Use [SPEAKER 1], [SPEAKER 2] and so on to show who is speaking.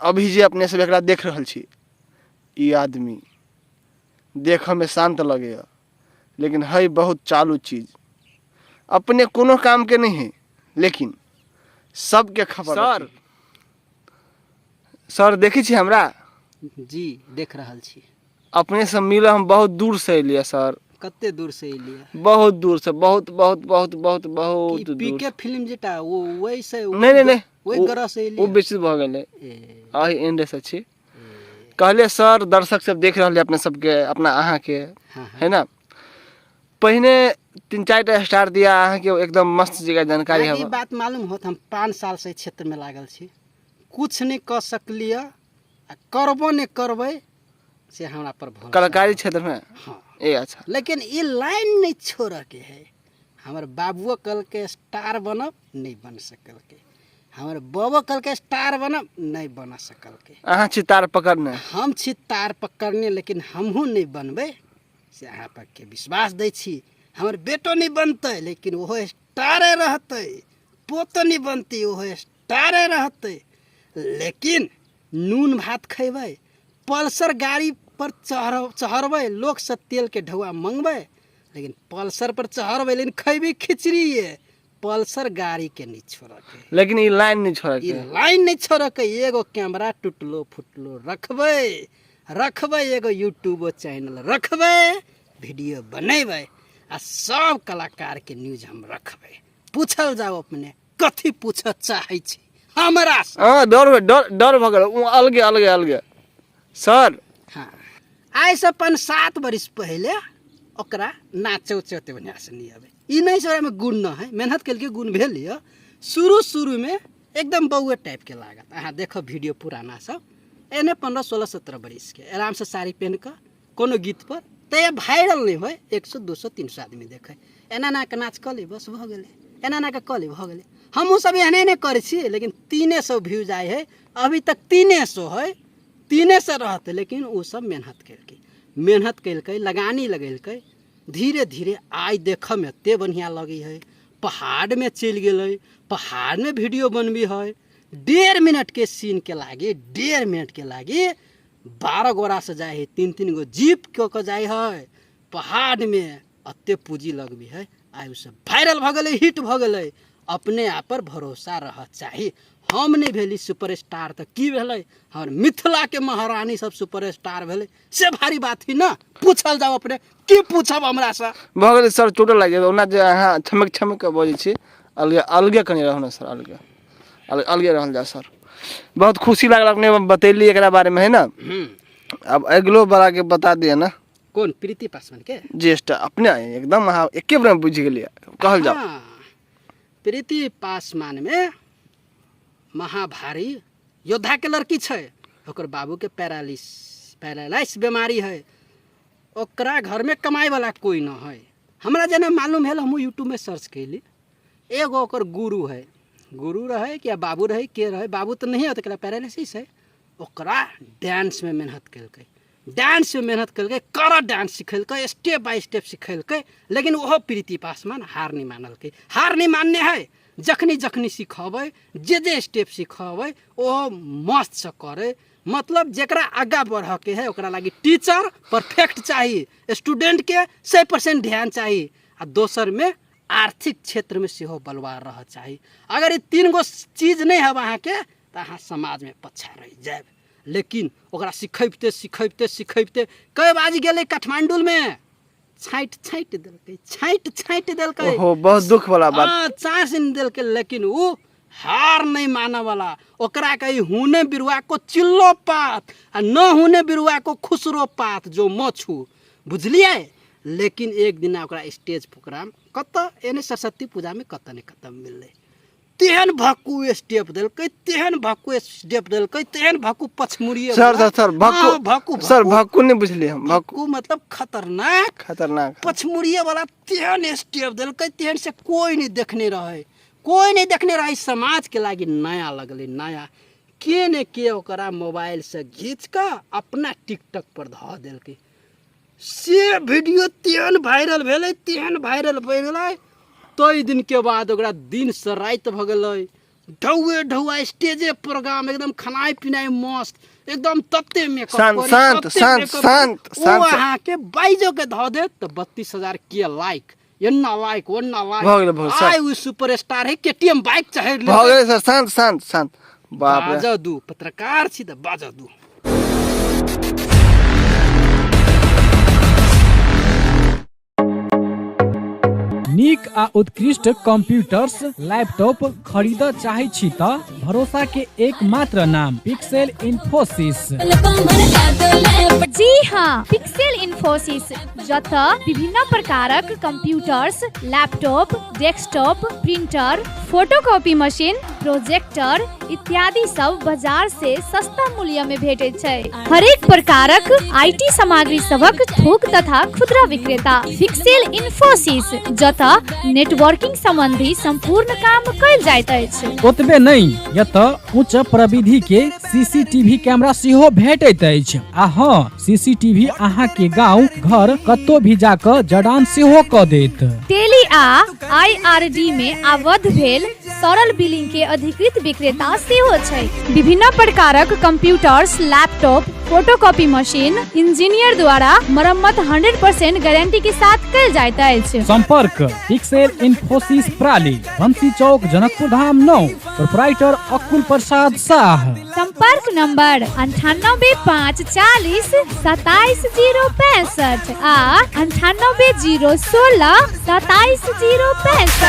[SPEAKER 1] अभी जे अपने सब एकरा देख रहल छी, ई आदमी देखऽमे शान्त लगैए, लेकिन है बहुत चालू चीज। अपने कोनो कामके नहि है, लेकिन सबके खबर। सर, सर, देखै छी हमरा?
[SPEAKER 2] जी, देख रहल छी।
[SPEAKER 1] अपने से मिल हम बहुत दूर से एलियै सर।
[SPEAKER 2] कते दूर से एलियै?
[SPEAKER 1] बहुत दूर से, बहुत बहुत बहुत बहुत बहुत
[SPEAKER 2] ई
[SPEAKER 1] दूर।
[SPEAKER 2] पीके फिल्म जेटा वो वही से?
[SPEAKER 1] नहीं नहीं नहीं।
[SPEAKER 2] वही ग्रह से
[SPEAKER 1] ओ
[SPEAKER 2] एलियै?
[SPEAKER 1] बेसी भऽ गेलै।
[SPEAKER 2] ए,
[SPEAKER 1] अही एंड से छी। कहलियै सर, दर्शक सब देख रहल है अपने सबके, अपना अहाँके।
[SPEAKER 2] हाँ।
[SPEAKER 1] है ना, पहिने तीन चारि टा स्टार दिया अहाँके, एकदम मस्त जगह जानकारी।
[SPEAKER 2] अहाँके ई
[SPEAKER 1] है
[SPEAKER 2] बात मालूम होत, हम 5 साल से एहि क्षेत्र में लागल छी, कुछ नहीं कऽ सकलियै आ करबो नहीं करबै से हमरा पर भरोसा।
[SPEAKER 1] कलाकारी क्षेत्र में?
[SPEAKER 2] हाँ।
[SPEAKER 1] ए अच्छा।
[SPEAKER 2] लेकिन ई लाइन नहीं छोड़ऽ के है। हमर बाबुओ कहलकै स्टार बनब, नहीं बन सकलकै। हमर बबो कहलकै स्टार बनब, नहीं बन सकलकै।
[SPEAKER 1] अहाँ छी तार पकड़ने।
[SPEAKER 2] हम छी तार पकड़ने, लेकिन हमहूँ नहीं बनबै से अहाँ पर के विश्वास दै छी। हमर बेटो नहीं बनतै, लेकिन ओहो स्टारे रहतै। पोतो नहीं बनतै, ओहो स्टारे रहतै। लेकिन नून भात खयबै, पल्सर गाड़ी पर चढ़बै, लोकसँ तेलके ढौआ मङ्गबै, लेकिन पल्सर पर चढ़बै, लेकिन खयबै खिचड़िए। पल्सर गाड़ीके नहि छोड़ऽके।
[SPEAKER 1] लेकिन ई लाइन नहीं छोड़े
[SPEAKER 2] ई
[SPEAKER 1] के।
[SPEAKER 2] लाइन नहि छोड़ऽके। एगो कैमरा टुटलो फुटलो रखबै रखबै, एगो यूट्यूबो चैनल रखबै, वीडियो बनेबै आ सब कलाकारके न्यूज हम रखबै। पूछल जाओ, अपने कथी पूछऽ चाहै छी हमरा से?
[SPEAKER 1] हाँ, डर डर डर भऽ गेल। ओ अलगे अलगे अलगे सर।
[SPEAKER 2] हाँ, आइसँ 5-7 बरिस पहिले ओकरा नाचे उचे ओते बढ़िआँसँ नहि अबै। ई नहि से ओकरामे गुण न है, मेहनत केलकै, गुण भेल यऽ। शुरू शुरूमे एकदम बौए टाइपके लागत। अहाँ देखब वीडियो पुराना सब, एहने 15 16 17 बरिसके आरामसँ साड़ी पहिन कऽ कोनो गीतपर तऽ वायरल नहि होइ, 100 200 300 आदमी देखै। एना एना कऽ नाच कऽ ली, बस भऽ गेलै। एना एना कऽ कऽ ली, भऽ गेलै। हमहूँ सब एहने एहने करै छी, लेकिन 300 व्यूज आइ है, अभी तक 300 है, 300 रहतै। लेकिन ओ सब मेहनत केलकै, मेहनत केलकै, लगानी लगेलकै, धीरे धीरे आइ देखऽमे एते बढ़िआँ लगै है। पहाड़मे चलि गेलै, पहाड़मे वीडियो बनबी है। 1.5 मिनटके सीनके लागि, 1.5 मिनटके लागि 12 गोरासँ जाइ है, तीन तीन गो जीप कऽ कऽ जाइ है पहाड़मे, एते पूँजी लगबी है। आइ ओ सब वायरल भऽ गेलै, हिट भऽ गेलै। अपने आप पर भरोसा रह चाही। हम नहि भेली सुपर स्टार तऽ की भेलै? हमर मिथिलाके महारानी सब सुपर स्टार भेलै, से भारी बात ही न। पूछल जाओ, अपने की पूछब हमरासँ?
[SPEAKER 1] भऽ गेलै सर, चोट लागि गेल। ओना जे अहाँ छमक छमक कऽ बजै छी, अलगे अलगे कनि रहू ने सर, अलगे अलगे अलगे रहल जाए सर। बहुत खुशी लागल अपने बतैली एकरा बारेमे, है ना? अब अगिलो बड़ा के बता दिअ ने।
[SPEAKER 2] कोन, प्रीति पासवान के?
[SPEAKER 1] ज्येष्ठ अपने एकदम अहाँ एके बेरमे बुझि गेलियै। कहल जाओ।
[SPEAKER 2] हाँ, प्रीति पासवान में महाभारी योद्धा के लड़की छै। ओकर बाबू के पैरालिस बीमारी है। ओकरा घर में कमाए वाला कोई न है। हमरा जेना मालूम भेल, हमहूँ यूट्यूब में सर्च कैली। एगो ओकर गुरु है, गुरु रहे कि बाबू रहे, के रहे, बाबू तऽ नहीं होते, पैरालिसिस है। ओकरा डांस में मेहनत केलकै, डांस में मेहनत केलकै, कड़ा डांस सिखेलकै, स्टेप बाय स्टेप सिखेलकै। लेकिन ओहो प्रीति पासवान हार नहीं मानलकै। हार नहीं मानने है। जखनी जखनी सिखबै, जे जे स्टेप सिखबै, ओहो मस्तसँ करै। मतलब जकरा आगाँ बढ़ऽके है, ओकरा लागि टीचर परफेक्ट चाही, स्टूडेंटके 100% ध्यान चाही आ दोसरमे आर्थिक क्षेत्रमे सेहो बलवान रहऽ चाही। अगर ई तीन गो चीज नहि हब अहाँके, तऽ अहाँ समाजमे पछा रहि जायब। लेकिन ओकरा सिखैबते सिखैबते सिखैबते कए बाजि गेलै, काठमाण्डूमे छाँटि छाँटि देलकै, छाँटि छाँटि देलकै।
[SPEAKER 1] ओहो, बहुत दुख वाला बात।
[SPEAKER 2] हाँ, चाँस नहि देलकै, लेकिन उ हार नहीं माने वाला। ओकरा कही हुने बिरुआ को चिल्लो पात आ न हुने बिरुआ को खुसरो पात जो मछू, बुझलियै? लेकिन एक दिना ओकरा स्टेज प्रोग्राम कतऽ एने सरस्वती पूजामे कतऽ ने कतऽ मिललै, तेहन भक्कू स्टेप देलकै, तेहन भक्कू स्टेप देलकै, तेहन भक्कू पछमुड़िए।
[SPEAKER 1] सर सर सर, भक्कू?
[SPEAKER 2] हाँ, भक्कू।
[SPEAKER 1] सर, भक्कू नहीं बुझलियै हम, भक्कू?
[SPEAKER 2] भक्कू मतलब खतरनाक।
[SPEAKER 1] खतरनाक।
[SPEAKER 2] पछमुड़िए वाला। तेहन स्टेप देलकै तेहन से कोई नहीं देखने रहे, कोई नहीं देखने रहे। समाज के लागि नया लगलै, नया। के ने के ओकरा मोबाइल से घीच कऽ अपना टिकटॉक पर धऽ देलकै। से वीडियो तेहन वायरल भेलै, तेहन वायरल भेलै, ताहि दिनके बाद ओकरा दिनसँ राति भऽ गेलै। ढौए ढौआ स्टेजे प्रोग्राम एकदम खनाइ पिनाइ मस्त एकदम तते मेकअप
[SPEAKER 1] शांत,
[SPEAKER 2] करी,
[SPEAKER 1] शांत,
[SPEAKER 2] तते
[SPEAKER 1] शांत,
[SPEAKER 2] मेकअप
[SPEAKER 1] शांत,
[SPEAKER 2] करी, ओ
[SPEAKER 1] शांत।
[SPEAKER 2] अहाँके बाइजो के धऽ देत तऽ 32,000 के लाइक, एन्ना लाइक ओन्ना लाइक।
[SPEAKER 1] भऽ गेलै, भऽ गेलै,
[SPEAKER 2] आइ उ सुपर स्टार है, केटीएम बाइक चढ़ि
[SPEAKER 1] भऽ गेलै सर, शांत शांत शांत। बाप रे।
[SPEAKER 2] बाजऽ दू, पत्रकार छी तऽ बाजऽ दू।
[SPEAKER 3] नीक आ उत्कृष्ट कंप्यूटर्स लैपटॉप खरीदऽ चाहै छी तऽ भरोसा के एकमात्र नाम पिक्सेल इन्फोसिस।
[SPEAKER 4] जी हाँ, पिक्सेल इन्फोसिस, जतऽ विभिन्न प्रकारक computers, laptop, desktop, printer, photocopy machine, projector इत्यादि सब बाजार से सस्ता मूल्य में भेटैत छै। हरेक प्रकारक IT सामग्री सभक थोक तथा खुदरा विक्रेता पिक्सेल इन्फोसिस, जतऽ नेटवर्किंग संबंधी संपूर्ण काम कयल जाइत अछि।
[SPEAKER 3] ओतबे नहि, एतऽ उच्च प्रविधि के सीसीटीवी कैमरा सेहो भेटैत अछि। आ हँ, सीसीटीवी अहाँ के गांव घर कतौ भी जाकऽ जड़ान सेहो कऽ देत।
[SPEAKER 4] टेली आ आईआरडी में आबद्ध भेल सरल बिलिंग के अधिकृत विक्रेता सेहो छै। विभिन्न प्रकारक computers, laptop, photocopy machine engineer द्वारा मरम्मत 100% गारंटी के साथ कयल जाइत अछि।
[SPEAKER 3] संपर्क पिक्सेल इन्फोसिस प्राली, बंसी चौक, जनकपुर धाम 9, प्रोपराइटर अकुल प्रसाद शाह।
[SPEAKER 4] संपर्क नंबर 98 5 40 27 0 65 आ 98 0 16 27 0 65।